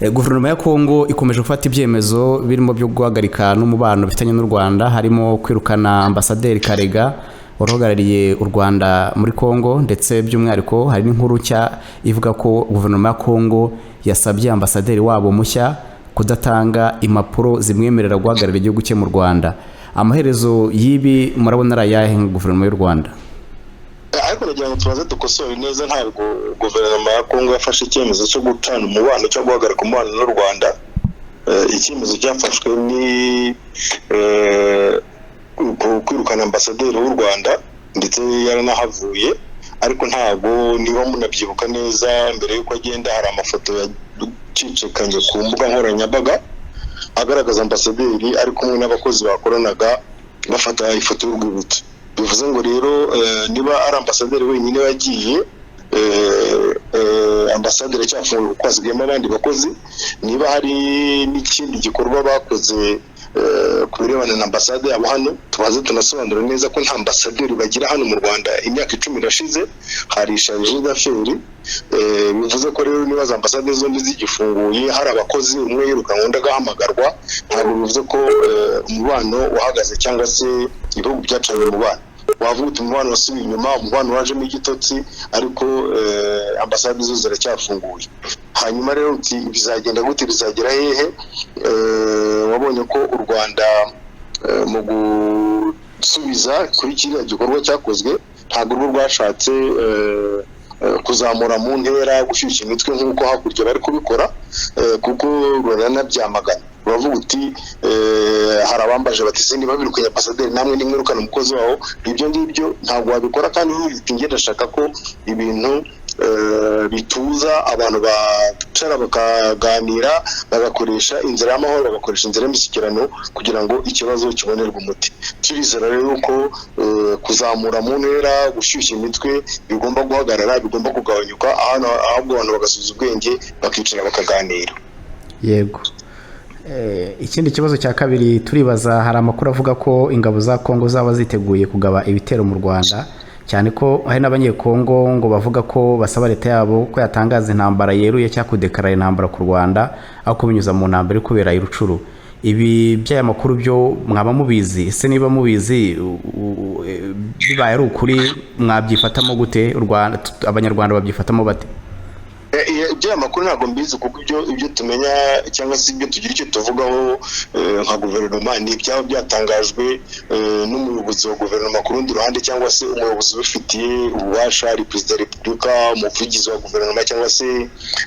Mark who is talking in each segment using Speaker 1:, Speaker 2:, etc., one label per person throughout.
Speaker 1: Guverinoma ya Kongo ikomeje gufata ibyemezo birimo byo guhagarika n'umubano bifitanye n'u Rwanda, harimo kwirukana Ambasaderi Karega wari uhagarariye u Rwanda muri Kongo, ndetse by'umwihariko hari n'inkuru nshya ivuga ko guverinoma ya Kongo yasabye ambasaderi wabo mushya kudatanga impapuro zimwemerera guhagararira igihugu cye mu Rwanda. Amaherezo y'ibi murabona ari ayahe nka guverinoma y'u Rwanda?
Speaker 2: Ariko nagira ngo tubanze dukosore neza. Ntabwo guverinoma ya Kongo yafashe icyemezo cyo gucana umubano cyangwa guhagarika umubano n'u Rwanda. Icyemezo cyafashwe ni kwirukana ambasaderi w'u Rwanda, ndetse yaranahavuye. Ariko ntabwo, niba munabyibuka neza, mbere y'uko agenda hari amafoto yacicikanye ku mbuga nkoranyambaga agaragaza ambasaderi ari kumwe n'abakozi bakoranaga, bafata ifoto y'urwibutso. Bivuze ngo rero niba ari ambasaderi wenyine wagiye, ambasade iracyafunguye kuko hasigayemo abandi bakozi. Niba hari n'ikindi gikorwa bakoze ku birebana na ambasade yabo hano, tubaze tunasobanura neza ko nta ambasaderi bagira hano mu Rwanda. Imyaka 10 irashize, hari chargé d'affaires. Bivuze ko rero niba za ambasade zombi zigifunguye, hari abakozi, umwe yirukanwa undi agahamagarwa, ntabwo bivuze ko umubano wahagaze cyangwa se ibihugu byacanye umubano. Wavuga uti umubano wasubiye inyuma, umubano wajemo igitotsi, ariko ambasade zo ziracyafunguye. Hanyuma rero uti bizagenda gute, bizagera hehe? Wabonye ko u Rwanda mu gusubiza kuri kiriya gikorwa cyakozwe, ntabwo rwo rwashatse kuzamura mu ntera, gushyushya imitwe nk'uko hakurya bari kubikora, kuko ruranabyamagana. Uravuga uti hari abambaje bati: "Se niba birukanye ambasaderi, namwe nimwirukana umukozi wawo?" Ibyo ngibyo ntabwo wabikora kandi uvuga uti: "Njye ndashaka ko ibintu bituza, abantu bicara bakaganira, bagakoresha inzira y'amahoro, bagakoresha inzira y'imishyikirano kugira ngo ikibazo kibonerwe umuti." Turizera rero ko kuzamura mu ntera, gushyushya imitwe bigomba guhagarara, bigomba kugabanyuka, ahubwo abantu bagasubiza ubwenge, bakicara bakaganira.
Speaker 1: Yego. Ikindi kibazo cya kabiri turibaza, hari amakuru avuga ko ingabo za Kongo zaba ziteguye kugaba ibitero mu Rwanda, cyane ko hari n'Abanyekongo ngo bavuga ko basaba leta yabo ko yatangaza intambara yeruye cyangwa kudekarara intambara ku Rwanda aho kubinyuza mu ntambara iri kubera i Rucuru. Ibi by'aya makuru byo mwaba mubizi ese? Niba mubizi, bibaye ari ukuri, mwabyifatamo gute? U Rwanda, Abanyarwanda babyifatamo bate?
Speaker 2: Iby'aya makuru ntabwo mbizi, kuko ibyo tumenya cyangwa se ibyo tugira icyo tuvugaho nka guverinoma ni ibyaba byatangajwe n'umuyobozi wa guverinoma ku rundi ruhande, cyangwa se umuyobozi ubifitiye ububasha, ari Perezida wa Repubulika, umuvugizi wa guverinoma, cyangwa se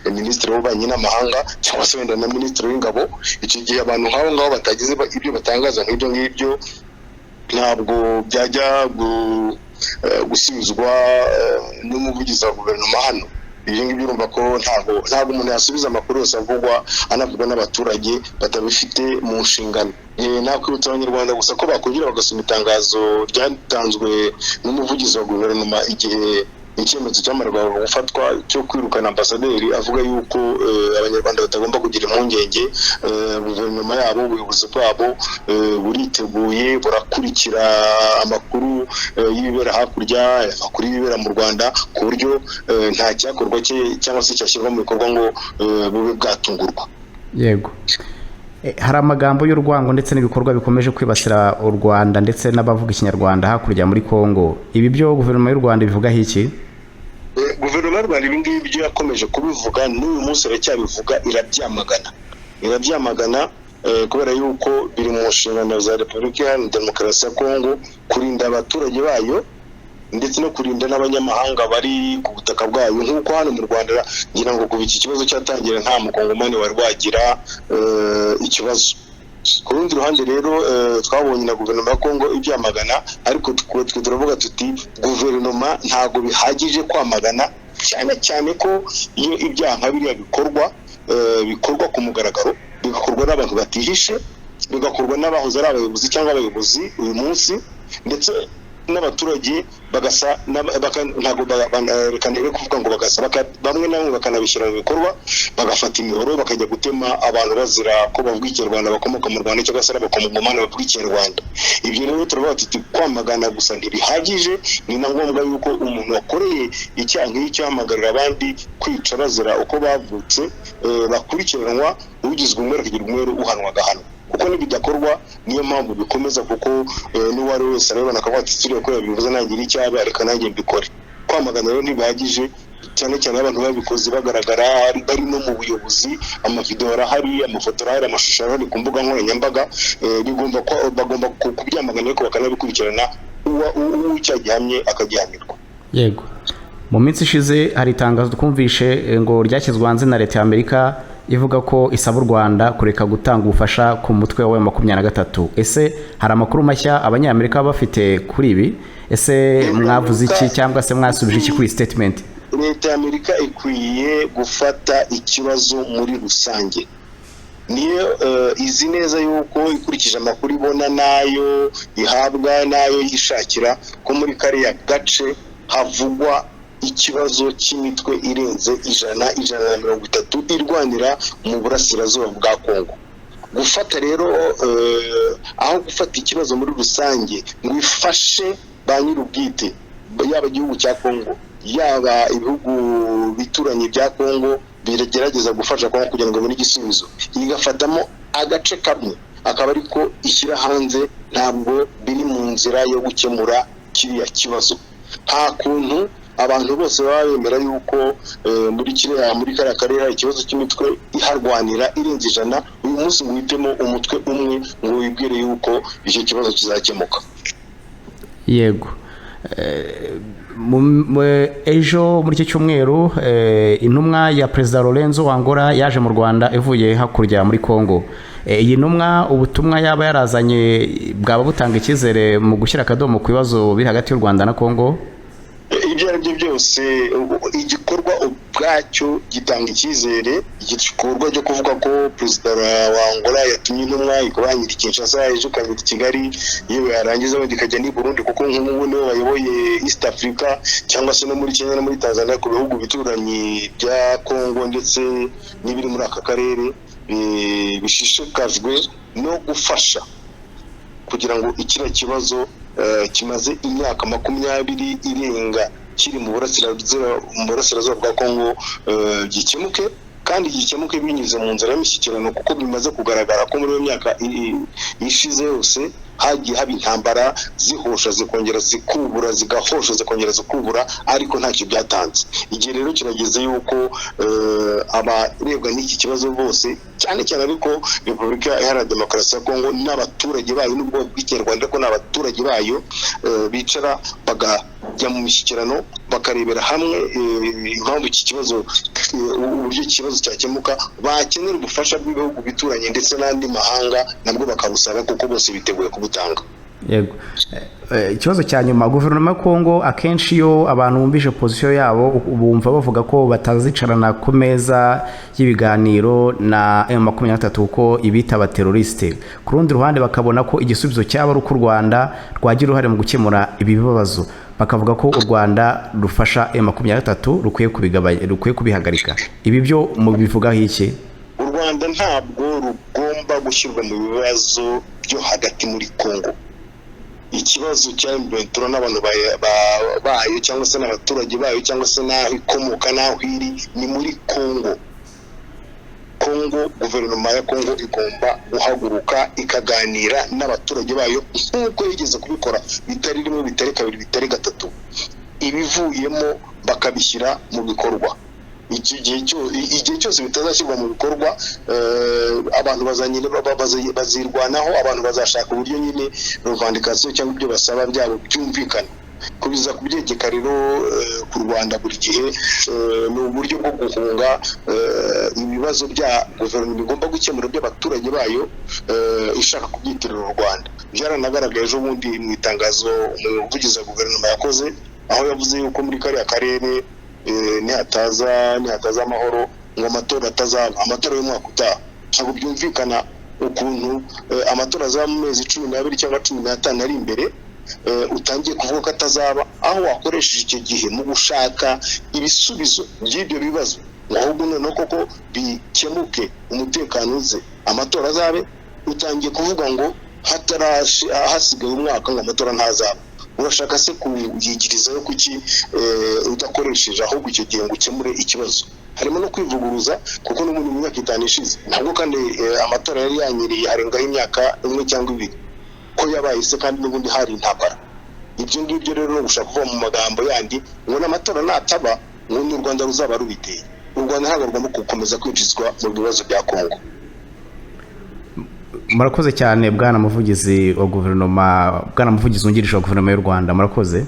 Speaker 2: Minisitiri w'Ububanyi n'Amahanga, cyangwa se wenda na Minisitiri w'Ingabo. Icyo gihe abantu nk'abo ngabo batagize ibyo batangaza nk'ibyo ngibyo, ntabwo byajya gusubizwa n'umuvugizi wa guverinoma hano. Ibyo ngibyo urumva ko ntabwo umuntu yasubiza amakuru yose avugwa, anavugwa n'abaturage batabifite mu nshingano. Nakwibutsa Abanyarwanda gusa ko bakongera bagasoma itangazo ryatanzwe n'umuvugizi wa guverinoma igihe icyemezo cyamaraga gufatwa cyo kwirukana ambasaderi, avuga yuko Abanyarwanda batagomba kugira impungenge, guverinoma yabo, ubuyobozi bwabo buriteguye, burakurikira amakuru y'ibibera hakurya, amakuru y'ibibera mu Rwanda, ku buryo nta cyakorwa cyangwa se cyashyirwa mu bikorwa ngo bube bwatungurwa.
Speaker 1: Yego. Hari amagambo y'urwango ndetse n'ibikorwa bikomeje kwibasira u Rwanda ndetse n'abavuga Ikinyarwanda hakurya muri Kongo. Ibi byo guverinoma y'u Rwanda ibivugaho iki?
Speaker 2: Guverinoma y'u Rwanda ibi ngibi byo yakomeje kubivuga, n'uyu munsi iracyabivuga, irabyamagana, irabyamagana, kubera yuko biri mu nshingano za Repubulika Iharanira Demokarasi ya Kongo kurinda abaturage bayo ndetse no kurinda n'abanyamahanga bari ku butaka bwayo. Nk'uko hano mu Rwanda, ngira ngo kuva iki kibazo cyatangira nta Mukongomani wari wagira ikibazo. Ku rundi ruhande rero, twabonye na guverinoma ya Kongo ibyamagana, ariko twe turavuga tuti guverinoma ntabwo bihagije kwamagana, cyane cyane ko iyo ibyaha nka biriya bikorwa, bikorwa ku mugaragaro, bigakorwa n'abantu batihishe, bigakorwa n'abahoze ari abayobozi cyangwa abayobozi uyu munsi, ndetse N'abaturage bagasa ntabwo reka ndebe kuvuga ngo bagasa, bamwe na bamwe bakanabishyira mu bikorwa, bagafata imihoro bakajya gutema abantu bazira ko bavuga Ikinyarwanda, bakomoka mu Rwanda, cyangwa se n'abakongomani bavuga Ikinyarwanda. Ibyo rero turavuga tuti kwamagana gusa ntibihagije, ni na ngombwa yuko umuntu wakoreye icyaha nk'icyo ahamagarira abandi kwica bazira uko bavutse, bakurikiranwa, ugizwe umwere akagira umwere, uhanwa agahanwa, kuko nibidakorwa niyo mpamvu bikomeza, kuko n'uwo ari we wese arabibona akavuga ati: "Turiya ko yabivuze nagira icyaba, reka nanjye mbikore." Kwamagana rero ntibihagije, cyane cyane abantu babikoze bagaragara, bari no mu buyobozi. Amavideo arahari, amafoto arahari, amashusho arahari ku mbuga nkoranyambaga. Bigomba bagomba kubyamagana ariko bakanabikurikirana, uw'icyaha gihamye akagihanirwa.
Speaker 1: Yego, mu minsi ishize hari itangazo twumvishe ngo ryashyizwe hanze na leta ya Amerika, ivuga ko isaba u Rwanda kureka gutanga ubufasha ku mutwe wa M23. Ese hari amakuru mashya Abanyamerika baba bafite kuri ibi? Ese mwavuze iki cyangwa se mwasubije iki kuri statement?
Speaker 2: Leta ya Amerika ikwiye gufata ikibazo muri rusange. Niyo izi neza yuko, ikurikije amakuru ibona n'ayo ihabwa n'ayo yishakira, ko muri kariya gace havugwa ikibazo cy'imitwe irenze 100, 130 irwanira mu burasirazuba bwa Kongo. Gufata rero aho gufata ikibazo muri rusange ngo ifashe ba nyir'ubwite, yaba igihugu cya Kongo, yaba ibihugu bituranye bya Kongo bigerageza gufasha Kongo kugira ngo ibone igisubizo, igafatamo agace kamwe akaba ariko ishyira hanze, ntabwo biri mu nzira yo gukemura kiriya kibazo. Nta kuntu abantu bose baba bemera yuko muri kariya karere hari ikibazo cy'imitwe iharwanira irenze 100, uyu munsi ngo uhitemo umutwe umwe ngo wibwire yuko icyo kibazo kizakemuka.
Speaker 1: Yego. Ejo muri iki cyumweru intumwa ya Perezida Lorenzo Wangora yaje mu Rwanda ivuye hakurya muri Congo. Iyi ntumwa, ubutumwa yaba yarazanye bwaba butanga icyizere mu gushyira akadomo ku bibazo biri hagati y'u Rwanda na Congo?
Speaker 2: Ibyo ari byo byose, igikorwa ubwacyo gitanga icyizere. Igikorwa cyo kuvuga ko Perezida wa Angola yatumye intumwa ikaba yanyura i Kinshasa, ejo ikanyura i Kigali, yewe yarangiza wenda ikajya n'i Burundi, kuko nk'ubu nibo bayoboye East Africa, cyangwa se no muri Kenya no muri Tanzania, ku bihugu bituranyi bya Congo ndetse n'ibiri muri aka karere, bishishikajwe no gufasha kugira ngo ikiriya kibazo kimaze imyaka 20 irenga kiri mu burasirazuba bwa Kongo gikemuke, kandi gikemuke binyuze mu nzira y'imishyikirano, kuko bimaze kugaragara ko muri iyo myaka ishize yose hagiye haba intambara zihosha, zikongera zikubura, zigahosha, zikongera zikubura, ariko ntacyo byatanze. Igihe rero kirageze yuko abarebwa n'iki kibazo bose, cyane cyane ariko Repubulika Iharanira Demokarasi ya Kongo n'abaturage bayo, n'ubwoko bw'Ikinyarwanda ariko n'abaturage bayo, bicara bakajya mu mishyikirano, bakarebera hamwe impamvu iki kibazo, uburyo iki kibazo cyakemuka. Bakenera ubufasha bw'ibihugu bituranye ndetse n'andi mahanga, nabwo bakabusaba, kuko bose biteguye kubutanga.
Speaker 1: Yego. Ikibazo cya nyuma: guverinoma ya Kongo, akenshi iyo abantu bumvise position yabo bumva bavuga ko batazicarana ku meza y'ibiganiro na M23 kuko ibita abateroriste. Ku rundi ruhande bakabona ko igisubizo cyaba ari uko u Rwanda rwagira uruhare mu gukemura ibi bibazo, bakavuga ko u Rwanda rufasha M23 rukwiye kubigabanya, rukwiye kubihagarika. Ibi byo mubivugaho iki?
Speaker 2: U Rwanda ntabwo rugomba gushyirwa mu bibazo byo hagati muri Kongo. Ikibazo cya M23 n'abantu bayo, cyangwa se n'abaturage bayo, cyangwa se n'aho ikomoka n'aho iri, ni muri Kongo. Kongo, guverinoma ya Kongo igomba guhaguruka ikaganira n'abaturage bayo nk'uko yigeze kubikora, bitari rimwe, bitari kabiri, bitari gatatu, ibivuyemo bakabishyira mu bikorwa. Iki gihe igihe cyose bitazashyirwa mu bikorwa, abantu bazanyine bazirwanaho, abantu bazashaka uburyo nyine revendication cyangwa ibyo basaba byabo byumvikana. Kubiza kubyegeka rero ku Rwanda buri gihe ni uburyo bwo guhunga ibibazo bya guverinoma igomba gukemura by'abaturage bayo, ishaka kubyitirira u Rwanda. Byaranagaragaye ejo bundi mu itangazo umuvugizi wa guverinoma yakoze, aho yavuze yuko muri kariya karere nihataza amahoro, ngo amatora atazaba, amatora y'umwaka utaha. Ntabwo byumvikana ukuntu amatora azaba mu mezi 12 cyangwa 15 ari imbere. Utangiye kuvuga ko atazaba, aho wakoresheje icyo gihe mu gushaka ibisubizo by'ibyo bibazo, ngo ahubwo noneho koko bikemuke, umutekano uze, amatora azabe. Utangiye kuvuga ngo hasigaye umwaka ngo amatora ntazaba. Urashaka se kuyigirizayo kuki udakoresheje ahubwo icyo gihe ngo ukemure ikibazo? Harimo no kwivuguruza, kuko n'ubundi mu myaka 5 ishize ntabwo kandi amatora yari yanyereye, harengaho imyaka 1 cyangwa 2 ko yabaye se, kandi n'ubundi hari intambara. Ibyo ngibyo rero ni ugushaka kuvuga mu magambo yandi ngo n'amatora nataba ngo ni u Rwanda ruzaba rubiteye. U Rwanda ntabwo rugomba gukomeza kwinjizwa mu bibazo bya Kongo.
Speaker 1: Murakoze cyane, bwana muvugizi wa guverinoma, bwana muvugizi wungirije wa guverinoma y'u Rwanda, murakoze.